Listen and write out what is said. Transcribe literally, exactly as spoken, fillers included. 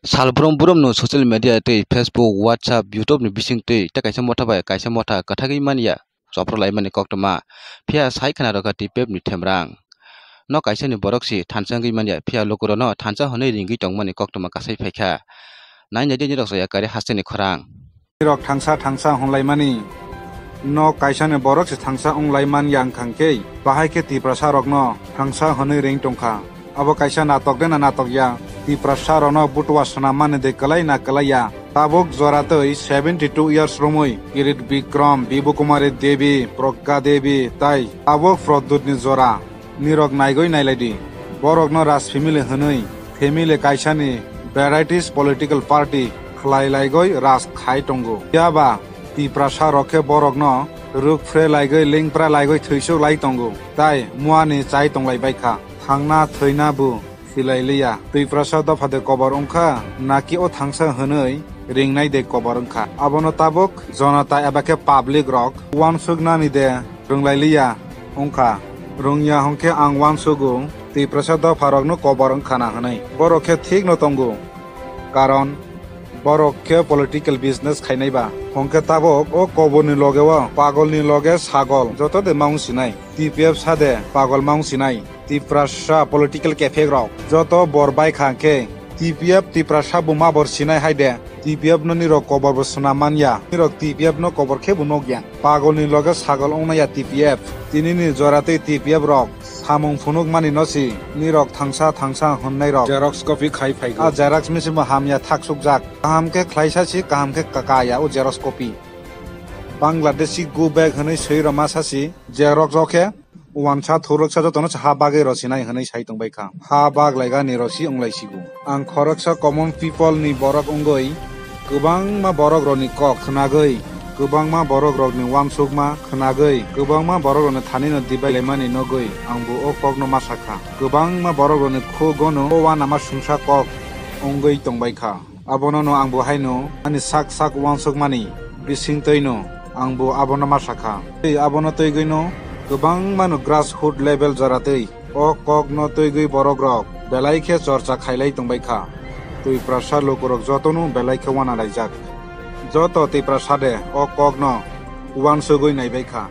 Salbrum brumno social media tei Facebook, WhatsApp, YouTube ni bisingtwi tei kaisa motha bai kaisa motha kwthagwi manya chopro laimani koktwma. Phiya sai khna rwkha T P F ni themrang. No kaisani borok si thansa wngwi manya, phiya lukurokno thansa hwnwi ringwi tongmani koktwma kasai phaikha. Nainai di nirok chaya kari hasteni khorang. Nirok thangsa thangsa hwnlaimani. No kaisani borok se thangsa wnglaimanya wngkha khe, bahai khe Tiprasa rokno thangsa hwnwi ring tongkha. Abo kaisa natok de na natok ya? Tiprasa rokno butua swnammani de kwlai na kwlai ya? Tabuk jora twi seventy two years romwi Kirit Bikram, Bibu Kumari Devi, Pragya Devi tai tabuk Pradyut ni jora. Nirok naigwi nailaidi, borokno Raj family hwnwi family kaisani varieties political party khlai laigwi raj khai tongo. Phiya ba Tiprasa rok khe borokno rukphre laigwi lengpra laigwi thwisuk lai tongo, tai muani chai tonglai baikha. Thangna thwina bo silai liya. Tiprasa dopha de kobor wngkha, naki o thangsa hwnwi ringnai de kobor wngkha? Abono tabuk jonota eba khe public rok uansuknani de rwnglailiya wngkha. Rwngya hwnkhe ang uansugo, Tiprasa dopharokno kobor wngkhana hwnwi. Borok khe thikno tongo, karon borok khe political business khainaiba. Hwnkhe tabuk o koborni logeo pagolni loge sagol joto de ma wngsinai. T P F sade pagol ma wngsinai. Tiprasa political kephek rok joto bor bai kha khe T P F Tiprasa bo ma bor sinai hai de. T P F no nirok kobor bo swnam man ya. Nirok T P F no kobor khe bo nok ya. Pagol ni loge sagol ong ya T P F. Tini ni jora tei T P F rok samung phunuk mani no si nirok thangsa thangsa hwnnai rok xerox copy khai phai go. A xerox machine bo ham ya thak suk jak. Kaham khe khlai sa si, kaham khe ka, ka ya o xerox copy. Bangladeshi go back hwnwi swi rw ma sa si, xerox o khe uansa thuruksa jotono se ha bagwi rw sinai hwnwi sai tong bai kha. Ha bag lai ga ni rw si wng lai sigo. Ang khoroksa common people ni borok wngwi kwbangma borok rokni kok khwnagwi, kwbangma borok rokni uansukma khwnagwi, kwbangma borok rokni thani no dibai laimani nogwi ang bo o kok no ma sa kha. Kwbangma borok rokni khuk gono o uanama sungsa kok wngwi tong bai kha. Abono no ang bo haino ani sak sak uansukmani bisingtwi no ang bo abono ma sa kha. Tei abono twigwi no kwbangma no grassroot level jora twi o kok no twigwi borok rok belai khe chorcha khailai tong bai kha. Twiprasa lukurok joto no belai khe uana laijak. Joto Tiprasa de o kok no uansugwi nai bai kha.